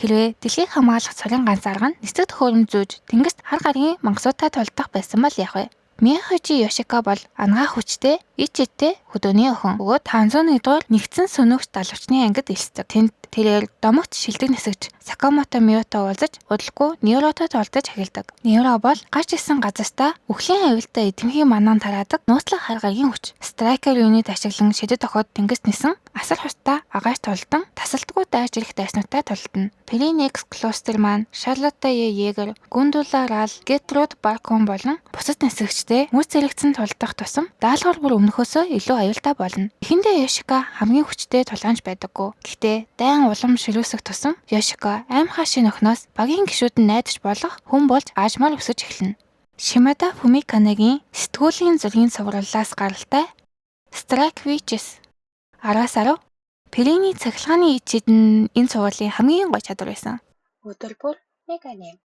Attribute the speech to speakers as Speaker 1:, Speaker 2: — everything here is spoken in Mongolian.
Speaker 1: Хэрвээ дэлхийг хамгаалах цорын ганц арга нь нисэх төхөөрөмж зүүж тэнгист хар гарагийн мангасуудтай тулдах байсан бол яах вэ? Миёхижи Ёшико бол анагаах хүчтэй, ич идтэй хөдөөний охин. Бөгөөд 501-р нэгдсэн сөнөөгч далавчны ангид элсдэг. Тэнд тэрээр домогт шилдэг нисэгч Сакамото Миотой уулзаж, удалгүй Ниуротой тулдаж эхэлдэг. Ниуро бол гарч ирсэн газартаа үхлийн аюултай эдэмхий манан тараадаг нууцлаг хар гарагийн хүч. Striker unit ашиглан шидэт охид тэнгист нисэн асар хурдтай агааш тулдан тасалдгүй дайрч ирэх дайснуудтай тулдана. Перинекс Клостерман, Шарлотта Егер, Гундула Рал, Гертруд Баркон болон бусад нисэгчтэй мөр зэрэгцэн тулдах тусам даалгавар бүр өмнөхөөсөө илүү аюултай болно. Эхэндээ Ёшико хамгийн хүчтэй тулаанч байдаггүй. Гэхдээ дайн улам ширүүсэх тусам Ёшико аймхай шинэ охиноос багийн гишүүд нь найдаж болох хүн болж аажмаар өсөж эхэлнэ. Шимада Фумиканегийн сэтгүүлийн зургийн цувралаас гаралтай Strike Witches 10-аас 10. Периний цахилгааны ид шид нь энэ цувралын хамгийн гоё чадвар байсан.
Speaker 2: Өдөр бүр 1 аним.